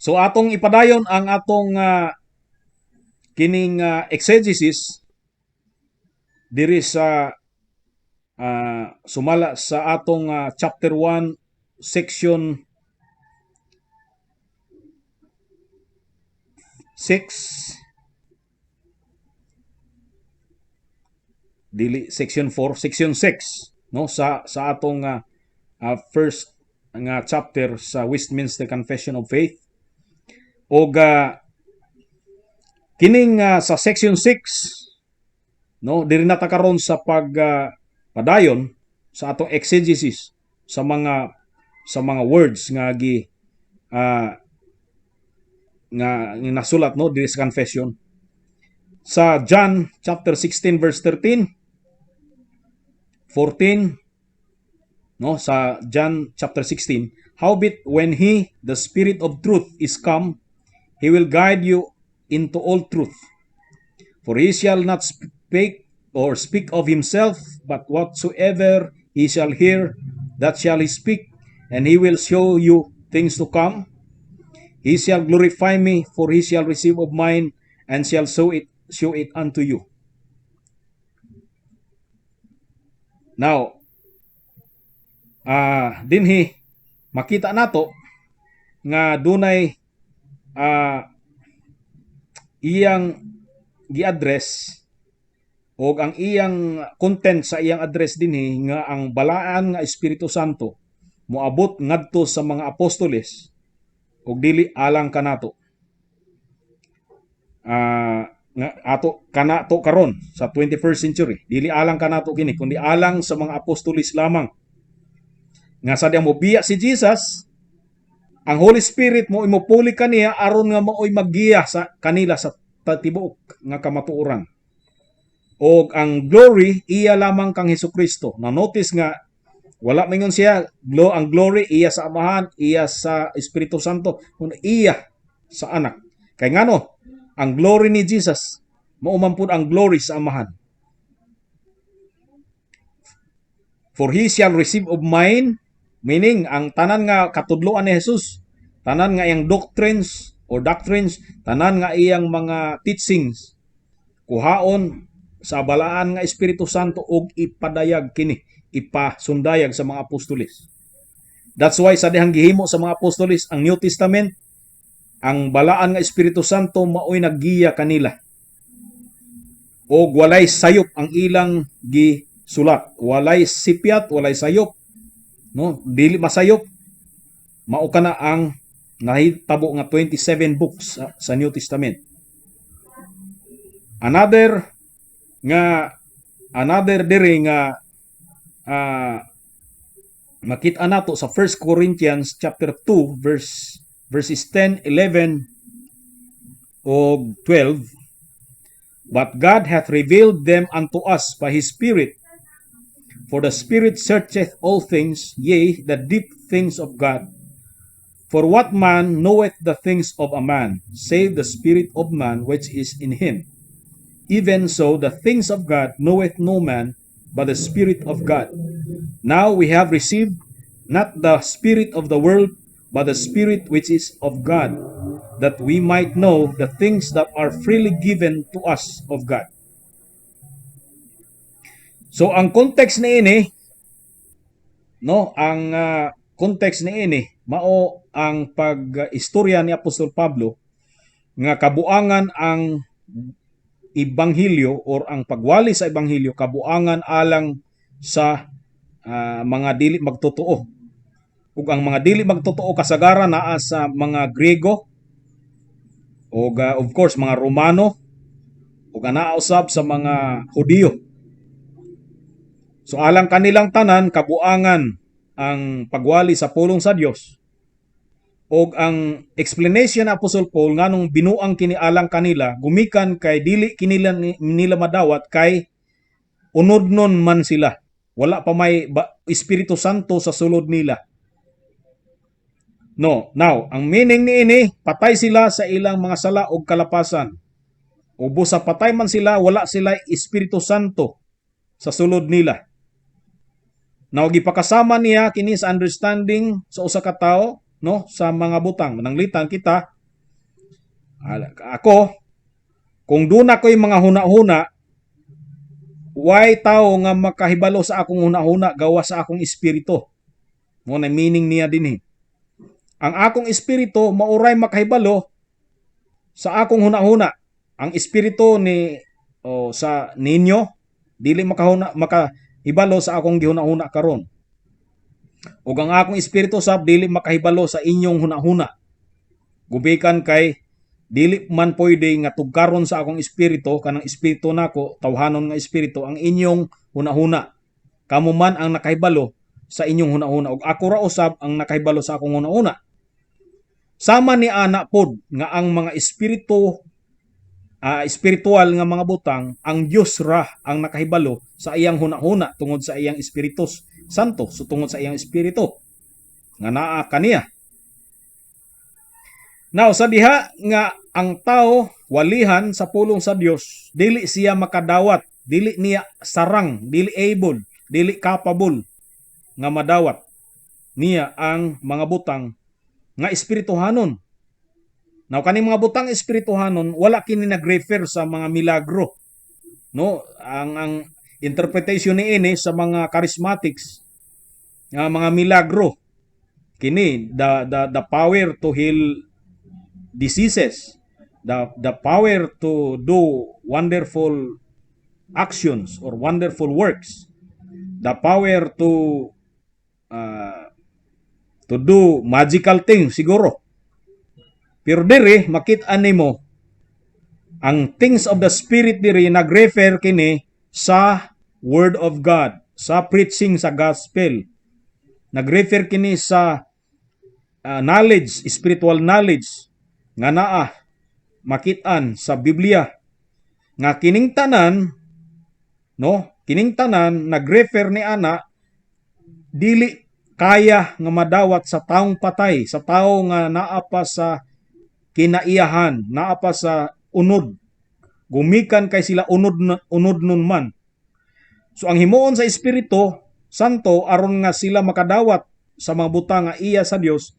So atong ipadayon ang atong kining exegesis diri sa sumala sa atong chapter 1 section 6, dili section 4, section 6, no, sa atong first nga chapter sa Westminster Confession of Faith. Og kining sa section 6, no, diri na ta karon sa pag padayon sa atong exegesis sa mga words nga gi nga nasulat, no, diri sa confession. Sa John chapter 16 verse 13 14, no, sa John chapter 16, "Howbeit when he, the Spirit of truth, is come, he will guide you into all truth. For he shall not speak or speak of himself, but whatsoever he shall hear, that shall he speak, and he will show you things to come. He shall glorify me, for he shall receive of mine and shall show it unto you." Now, dinhi makita nato nga dunay iyang gi-address og ang iyang content sa iyang address dinhi nga ang balaan nga Espiritu Santo moabot ngadto sa mga apostoles ug dili alang kanato. Nga ato kanato karon sa 21st century, dili alang kanato kini kundi alang sa mga apostoles lamang, nga sa diyang mobiya si Jesus, ang Holy Spirit mo imopuli kaniya aron nga maoy maggiya sa kanila sa tibuok nga kamatuoran. Og ang glory iya lamang kang Hesukristo. Na notice nga wala mingon siya ang glory iya sa Amahan, iya sa Espiritu Santo, kun iya sa Anak. Kay ngano, ang glory ni Jesus mao man pud ang glory sa Amahan. "For he shall receive of mine," meaning ang tanan nga katudloan ni Jesus, tanan nga iyang doctrines or doctrines, tanan nga iyang mga teachings, kuhaon sa balaan nga Espiritu Santo og ipadayag kini, ipasundayag sa mga apostoles. That's why sa dihang gihimo sa mga apostoles ang New Testament, ang balaan nga Espiritu Santo maoy naggiya kanila. Og walay sayop ang ilang gisulat. Walay sipyat, walay sayop. No, dili masayop. Mao kana ang nahitabo nga 27 books sa New Testament. Another diri nga makita nato sa 1 Corinthians chapter 2 verses 10, 11 og 12. "But God hath revealed them unto us by His Spirit. For the Spirit searcheth all things, yea, the deep things of God. For what man knoweth the things of a man, save the spirit of man which is in him? Even so, the things of God knoweth no man but the Spirit of God. Now we have received not the spirit of the world, but the Spirit which is of God, that we might know the things that are freely given to us of God." So ang context niini, no, ang context niini mao ang pag-istorya ni Apostol Pablo nga kabuangan ang ebanghelyo or ang pagwali sa ebanghelyo kabuangan alang sa mga dili magtotoo. Ug ang mga dili magtotoo kasagaran naa sa mga Griego ug of course mga Romano ug anaa usab sa mga Hudiyo. So alang kanilang tanan, kabuangan ang pagwali sa pulong sa Dios. Og ang explanation ni Apostle Paul nganong binuang kini alang kanila, gumikan kay dili kinila nila madawat kay unodnon man sila. Wala pa may Espiritu Santo sa sulod nila. No, now, ang meaning niini, patay sila sa ilang mga sala og kalapasan. O busa patay man sila, wala sila Espiritu Santo sa sulod nila. Now, gipakasama niya kini sa understanding sa usa ka tawo. no, sa mga butang. Mananglitan kita, ako, kung duna ko'y mga huna-huna, way tao nga makahibalo sa akong huna-huna gawas sa akong espiritu. Mao na meaning niya dinhi. Ang akong espiritu mao ray makahibalo sa akong huna-huna. Ang espiritu ni o sa ninyo dili makahuna makahibalo sa akong gihuna-huna karon. Ug ang akong espiritu sab dili makahibalo sa inyong huna-huna. Gubikan kay dili man pwede nga tugkaron sa akong espiritu, kanang espiritu nako, tawhanon nga espiritu, ang inyong huna-huna. Kamo man ang nakahibalo sa inyong huna-huna ug ako ra usab ang nakahibalo sa akong huna-huna. Sama ni ana pod nga ang mga espiritu, espiritual nga mga butang, ang Dios ra ang nakahibalo sa iyang huna-huna tungod sa iyang Espiritu Santo, so tungod sa iyang espiritu nga naa kaniya. Now, sa diha nga ang tao walihan sa pulong sa Dios, dili siya makadawat, dili niya sarang, dili able, dili capable nga madawat niya ang mga butang nga espirituhanon. Now, kaning mga butang espirituhanon, wala kini nag-refer sa mga milagro. No, ang interpretation ni ini sa mga charismatics nga mga milagro kini, the power to heal diseases, the power to do wonderful actions or wonderful works, the power to do magical things siguro. Pero diri makita nimo ang things of the spirit diri nag-refer kini sa word of God, sa preaching sa gospel. Nag-refer kini sa knowledge, spiritual knowledge nga naa makitaan sa Biblia, nga kining tanan, no, kining tanan nag-refer ni ana, dili kaya nga madawat sa taong patay, sa tao nga naa pa sa kinaiyahan, naa pa sa unod, gumikan kay sila unod unod nun man. So ang himuon sa Espiritu Santo aron nga sila makadawat sa mga butang nga iya sa Dios,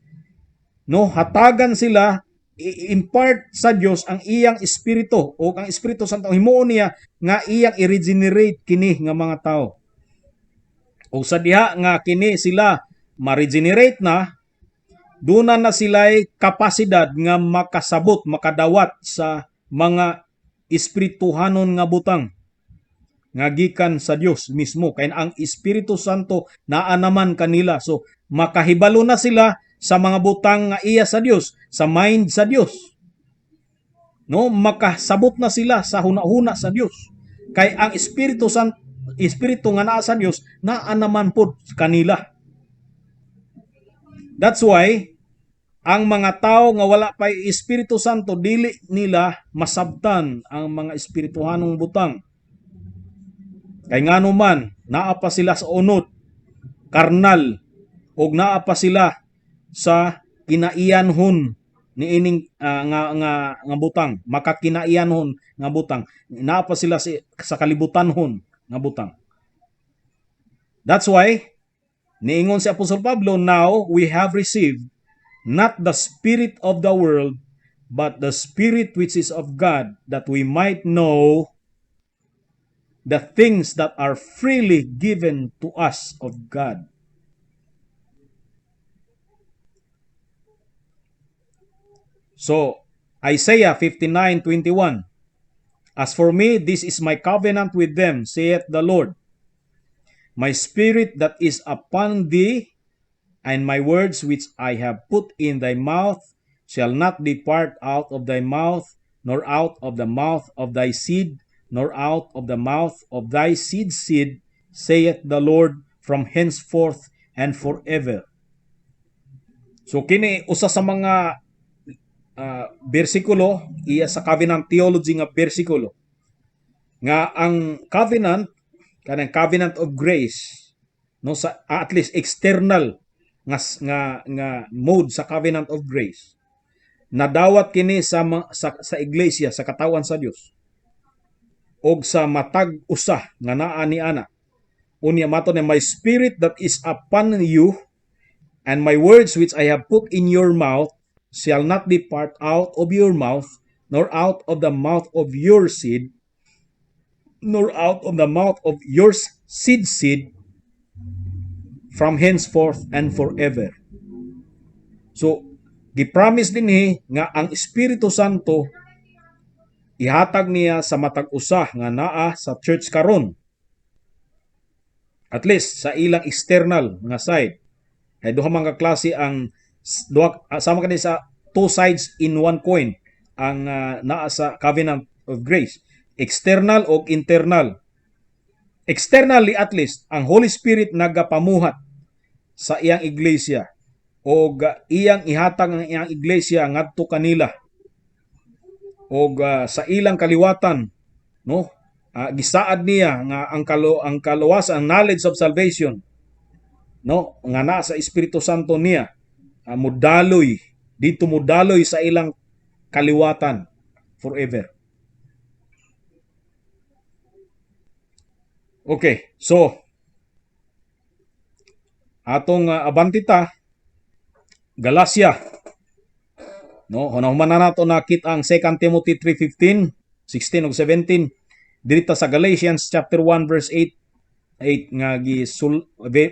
no, hatagan sila, i-impart sa Dios ang iyang espiritu, o ang Espiritu Santo ang himuon niya nga iyang i-regenerate kini nga mga tao. O sa diha nga kini sila ma-regenerate na, duna na sila'y kapasidad nga makasabot, makadawat sa mga espirituhanon nga butang nga gikan sa Dios mismo, kay ang Espiritu Santo naa naman kanila. So makahibalo na sila sa mga butang nga iya sa Dios, sa mind sa Dios, no, makasabot na sila sa hunahuna sa Dios, kay ang Espiritu Santo, Espiritu nga naa sa Dios, naa naman pod kanila. That's why ang mga tao nga wala pa Espiritu Santo, dili nila masabtan ang mga espirituhanong butang. Kay ngano man, naa pa sila sa unod, karnal, ug naa pa sila sa kinaiyanhon niining nga butang, makakinaiyanhon nga butang. Naa pa sila sa kalibutanhon nga butang. That's why niingon si Apostol Pablo, "Now we have received not the spirit of the world, but the spirit which is of God, that we might know the things that are freely given to us of God." So, Isaiah 59:21. "As for me, this is my covenant with them, saith the Lord. My spirit that is upon thee, and my words which I have put in thy mouth, shall not depart out of thy mouth, nor out of the mouth of thy seed, nor out of the mouth of thy seed's seed, saith the Lord, from henceforth and forever." So kini usa sa mga bersikulo iya sa covenant theology nga bersikulo nga ang covenant, kanang covenant of grace, no, sa at least external nga mode sa covenant of grace, nadawat kini sa iglesia, sa katawan sa Dios og sa matag usa nga naa ni ana. Unya mato ni, "My spirit that is upon you "And my words which I have put in your mouth shall not depart out of your mouth, nor out of the mouth of your seed, nor out of the mouth of your seed seed, from henceforth and forever." So, gi-promise dinhi nga ang Espiritu Santo ihatag niya sa matag usa nga naa sa church karon. At least sa ilang external nga side. Kay duha man ka klase ang duha, sama kani sa two sides in one coin ang naa sa covenant of grace. External o internal. Externally, at least, ang Holy Spirit nagapamuhat sa iyang iglesia o iyang ihatag ang iyang iglesia ngadto kanila og sa ilang kaliwatan, no, gisaad niya nga ang kaluwasan, ang knowledge of salvation, no, nga naa sa Espiritu Santo niya, mudaloy dito, mudaloy sa ilang kaliwatan forever. Okay, so atong abante ta Galacia. No, human na nato nakita ang 2 Timothy 3:15, 16 ug 17 diri ta sa Galatians chapter 1 verse 8 nga gisul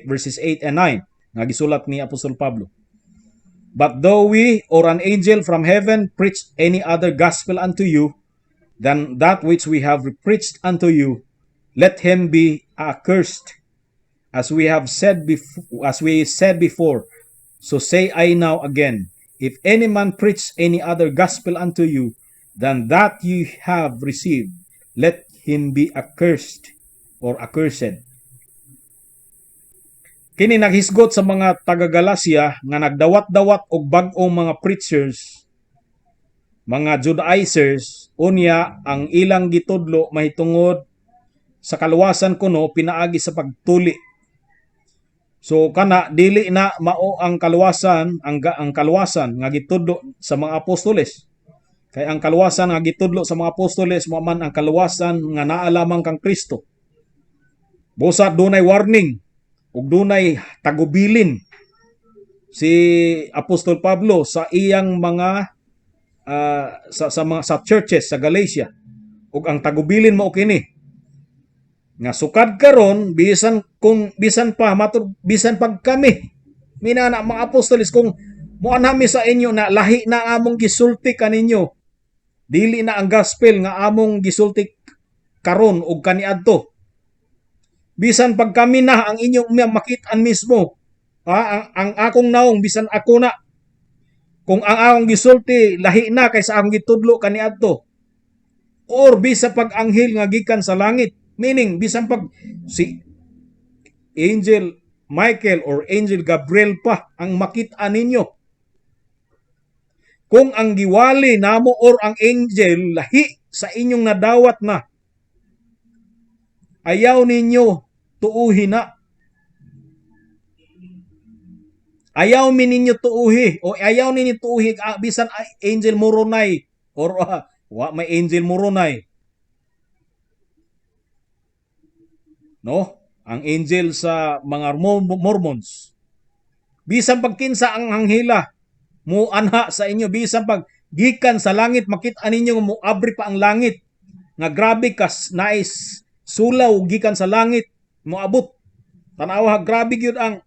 verses 8 and 9 nga gisulat ni Apostol Pablo. "But though we or an angel from heaven preach any other gospel unto you than that which we have preached unto you, let him be accursed. As we said before, so say I now again, if any man preach any other gospel unto you than that you have received, let him be accursed or accursed." Kini naghisgot sa mga taga-Galacia nga nagdawat-dawat og bag-ong mga preachers, mga Judaizers, unya ang ilang gitudlo mahitungod sa kaluwasan kuno pinaagi sa pagtuli. So kana dili na mao ang kaluwasan, ang kaluwasan nga gitudlo sa mga apostoles. Kay ang kaluwasan nga gitudlo sa mga apostoles mao man ang kaluwasan nga naa lamang kang Kristo. Busa dunay warning ug dunay tagubilin si Apostol Pablo sa iyang mga sa mga sa churches sa Galatia. Ug ang tagubilin mao kini nga sukad karon, bisan kung bisan pa matud, bisan pag kami minana mga apostoles, kung moanhami sa inyo na lahi na ang among gisulti kaninyo, dili na ang gospel nga among gisulti karon ug kaniadto, bisan pag kami na ang inyong makit-an mismo, ang akong naong, bisan ako na, kung ang akong gisulti lahi na kaysa akong gitudlo kaniadto, or bisan pag anghel nga gikan sa langit, meaning bisan pag si Angel Michael or Angel Gabriel pa ang makit-an ninyo, kung ang giwali namo or ang angel lahi sa inyong nadawat na, ayaw ninyo tuuhi na. Ayaw mi ninyo tuuhi o ayaw ninyo tuuhi bisan Angel Moroni or wa may Angel Moroni. No? Ang angel sa mga Mormons. Bisan pagkinsa ang anghela mo anha sa inyo, bisan pag gikan sa langit makita ninyo mo abri pa ang langit nga grabe kas nice sulaw gikan sa langit moabot. Tanawa, grabe gyud ang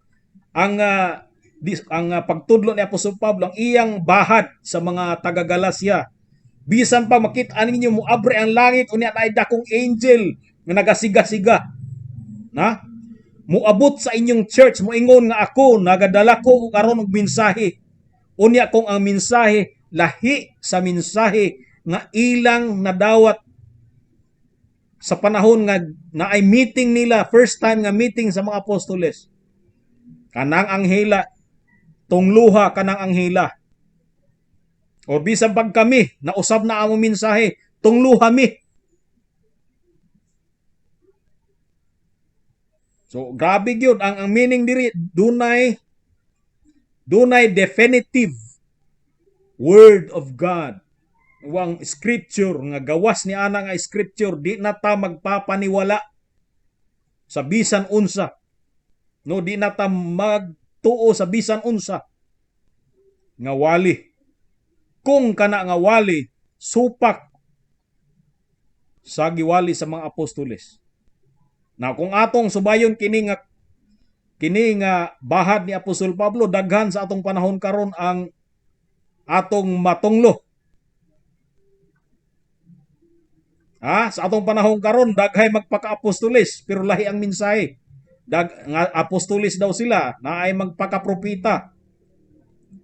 pagtudlo ni Apostol Pablo, ang iyang bahad sa mga taga Galacia. Bisan pa makita ninyo mo abre ang langit unya naay dakong angel nga nagasiga-siga na moabot sa inyong church, moingon nga ako nagadala ko karon og mensahe, unya kung ang mensahe lahi sa mensahe nga ilang nadawat sa panahon nga naay meeting nila, first time nga meeting sa mga apostoles, kanang anghela, tungluha kanang anghela. O bisan pag kami nausab na among mensahe, tungluha mi. So grabe gyud ang meaning diri, dunay definitive word of God. Wang scripture nga gawas ni ana nga scripture di na ta magpapaniwala sa bisan unsa. No, di na ta magtuo pagtuo sa bisan unsa nga wali kung kana nga wali supak sa giwali sa mga apostoles. Na kung atong subayon kini nga bahad ni Apostol Pablo, daghan sa atong panahon karon ang atong matunglo. Ha? Sa atong panahon karon, daghay magpaka-apostoles pero lahi ang mensahe. Nga apostoles daw sila, naay magpaka-propeta.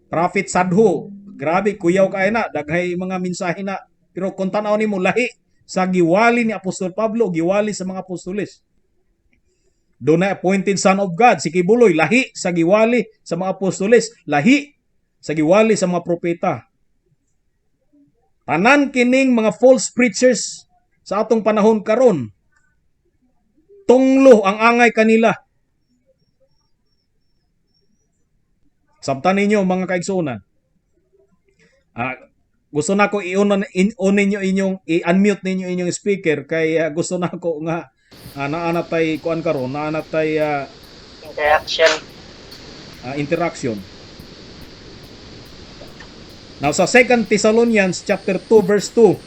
Prophet sadho, grabe kuyaw kay na, daghay mga mensahe na. Pero kung tan-aw nimo, lahi sa giwali ni Apostol Pablo, giwali sa mga apostoles. Dunay appointed son of God, si Quiboloy, lahi sa giwali sa mga apostoles, lahi sa giwali sa mga propeta. Tanan kining mga false preachers sa atong panahon karon, tunglo ang angay kanila. Sabtan ninyo, mga kaigsuonan. Gusto na ko i-on in, on ninyo inyong i-unmute ninyo inyong speaker kay gusto na ko nga naa na tay kuan karon, naa na tay Interaction. Interaction. Now, sa 2 Thessalonians chapter 2 verse 2,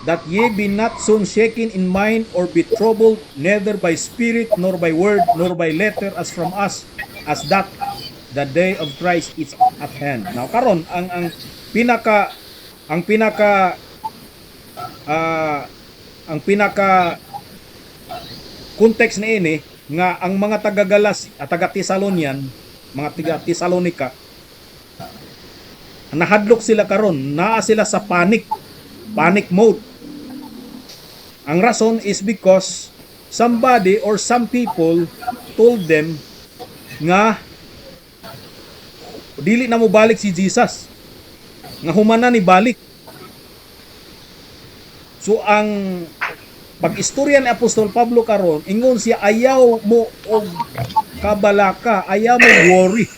"That ye be not soon shaken in mind or be troubled, neither by spirit nor by word nor by letter as from us, as that the day of Christ is at hand." Now karon, ang pinaka context ni ini nga ang mga taga-Galas at taga Thessalonian, mga taga Thessalonica, nahadlok sila karon, naa sila sa panic mode. Ang rason is because somebody or some people told them nga dili na mo balik si Jesus, nga humana ni balik. So ang pag-istorya ni Apostol Pablo karon, ingon siya, ayaw mo og kabalaka, ayaw mo worry.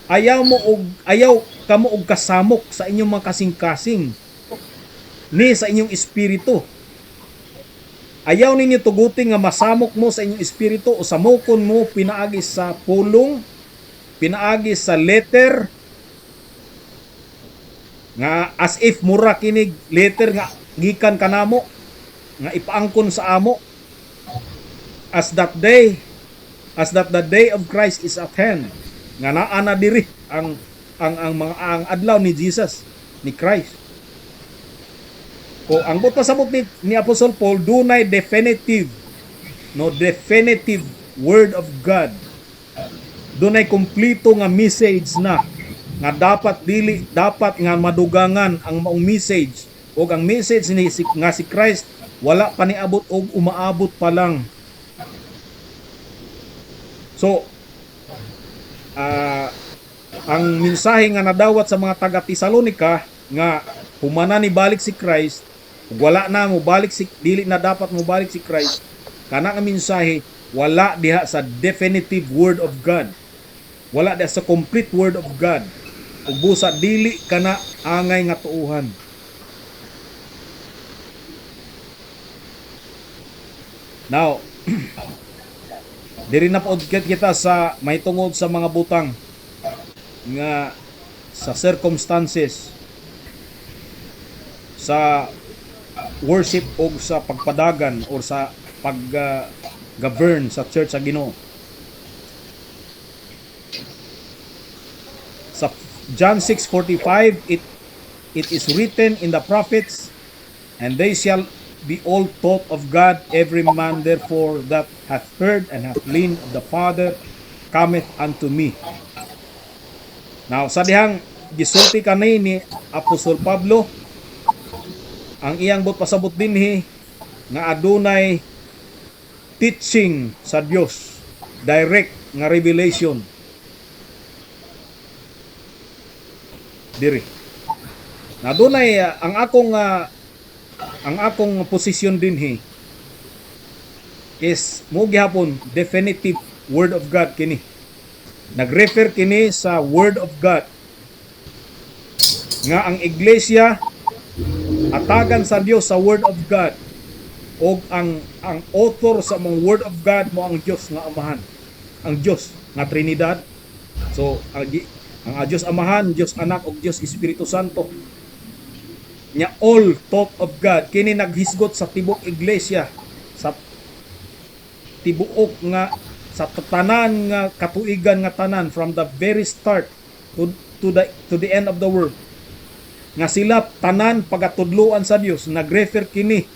Ayaw kamo og kasamok sa inyong mga kasing-kasing ni sa inyong espiritu. Ayaw ninyo tugutin nga masamok mo sa inyong espiritu o samokon mo pinaagi sa pulong, pinaagi sa letter, nga as if mura kinig letter nga gikan kanamo nga ipaangkon sa amo, as that the day of Christ is at hand, nga naa na diri ang mga ang adlaw ni Jesus, ni Christ. O ang buot pasabot ni Apostle Paul, dunay definitive, no, definitive word of God. Dunay kompleto nga message na nga dapat dili dapat nga madugangan ang maong message, og ang message ni si, nga si Christ wala pa niabot og umaabot pa lang. So ang mensahe nga nadawat sa mga taga Tesalonica nga humana ni balik si Christ ug wala na mo balik si dili na dapat mo balik si Christ, kana nga mensahe wala diha sa definitive word of God, wala diha sa complete word of God, ug busa dili kana angay nga tuuhan. Now, diri na pod kita sa mahitungod sa mga butang nga sa circumstances sa worship o sa pagpadagan or sa pag govern sa church sa Ginoo. Sa John 6:45, It is written in the prophets, and they shall be all taught of God. Every man therefore that hath heard and hath learned of the Father cometh unto me." Now, sa dihang gisulti kani ni Apostol Pablo, ang iyang buot pasabot dinhi nga adunay teaching sa Dios, direct nga revelation diri. Na dunay ang akong posisyon dinhi is mo gihapon definitive word of God kini. Nag-refer kini sa word of God nga ang iglesia atagan sa Dios sa word of God, og ang author sa mong word of God mo ang Dios nga Amahan. Ang Dios nga Trinidad. So ang Dios Amahan, Dios Anak ug Dios Espiritu Santo. Nya all taught of God kini naghisgot sa tibok iglesia, sa tibuok nga sa tanan nga katuigan nga tanan, from the very start to the end of the world, nga sila tanan pagatudloan sa Dios. Nagrefer kini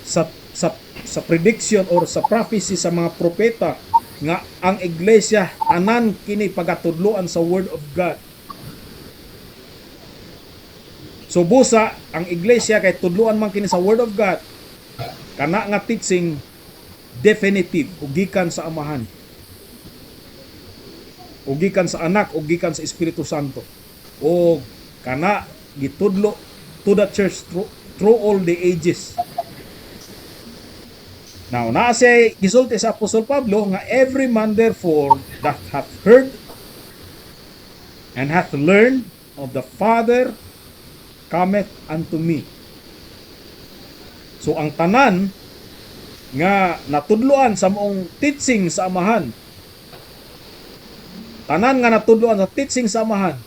sa prediction or sa prophecy sa mga propeta nga ang iglesia tanan kini pagatudloan sa word of God. So busa ang iglesia kay tudloan man kini sa word of God, kana nga teaching definitive ug gikan sa Amahan ug gikan sa Anak ug gikan sa Espiritu Santo, o kana gitudlo to the church through all the ages. Now, naa siya gisulti sa Apostol Pablo nga every man therefore that hath heard and hath learned of the Father cometh unto me. So ang tanan nga natudloan sa maong teaching sa Amahan, tanan nga natudloan sa teaching sa Amahan,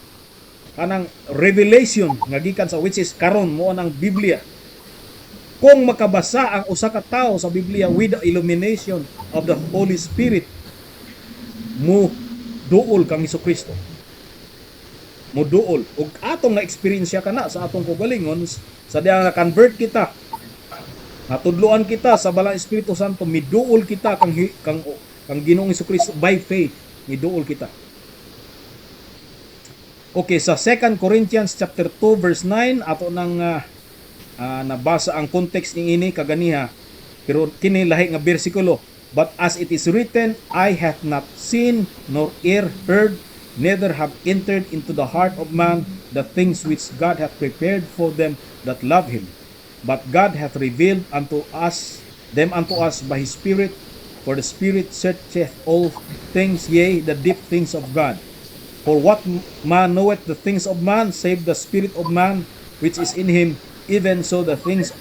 kanang revelation nga gikan sa, which is karon mao ang Biblia. Kung makabasa ang usa ka tawo sa Biblia with the illumination of the Holy Spirit, mo duol kang Kristo. Mo duol ug atong na experience kana sa atong kaugalingon sa diha na convert kita, natudloan kita sa Balang Espiritu Santo, miduol kita kang Ginoong Kristo by faith, miduol kita. Okay, sa 2 Corinthians chapter 2 verse 9, ato nang nabasa ang context ni ini kaganiha, pero kini lahi nga bersikulo. "But as it is written, eye hath not seen nor ear heard, neither have entered into the heart of man the things which God hath prepared for them that love him. But God hath revealed unto us them unto us by his Spirit, for the Spirit searcheth all things, yea, the deep things of God. For what man knoweth the things of man, save the spirit of man which is in him? Even so the things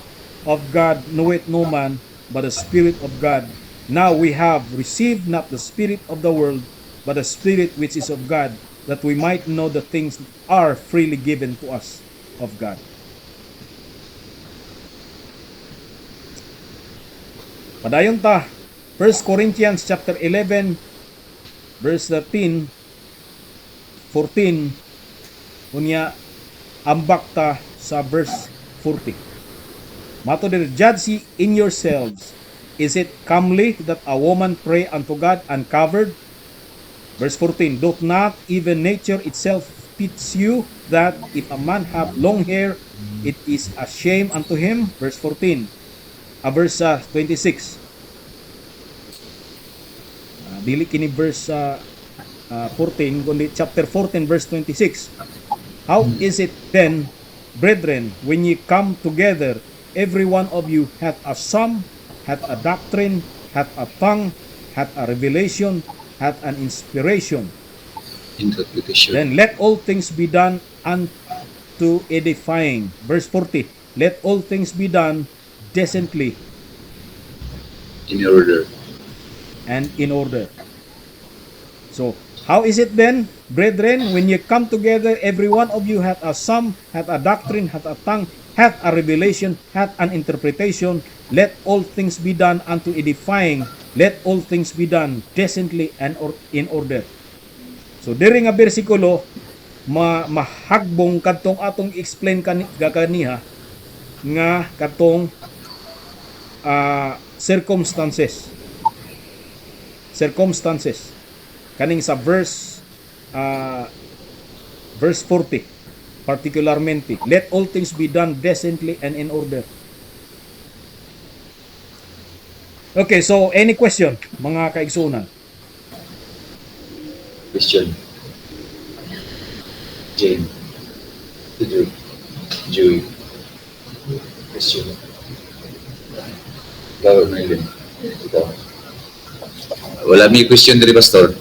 of God knoweth no man, but the Spirit of God. Now we have received not the spirit of the world, but the Spirit which is of God, that we might know the things that are freely given to us of God." Padayon ta. 1 Corinthians chapter 11 verse 13, 14, unya ambak ta sa verse 40. Mato diri, "Judge ye in yourselves, is it comely that a woman pray unto God uncovered?" Verse 14, "Doth not even nature itself teach you that if a man have long hair, it is a shame unto him?" Verse 14. Verse 26. Dili kini verse 14 kundi chapter 14 verse 26. "How is it then, brethren, when ye come together? Every one of you hath a psalm, hath a doctrine, hath a tongue, hath a revelation, hath an inspiration." Interpretation. "Then let all things be done unto edifying." Verse 40. "Let all things be done decently In order. And in order." So, "How is it then, brethren, when ye come together? Every one of you hath a psalm, hath a doctrine, hath a tongue, hath a revelation, hath an interpretation. Let all things be done unto edifying. Let all things be done decently and or in order." So, diri nga bersikulo, mahagbong kadtong atong explain kaniha nga katong circumstances kaning sa verse 40 particularmente, "Let all things be done decently and in order." Okay, so any question, mga kaigsunan? Question. Jane. Drew. Joey. Question. Ikaw, Merlin. Ikaw. Wala may question diri, Pastor.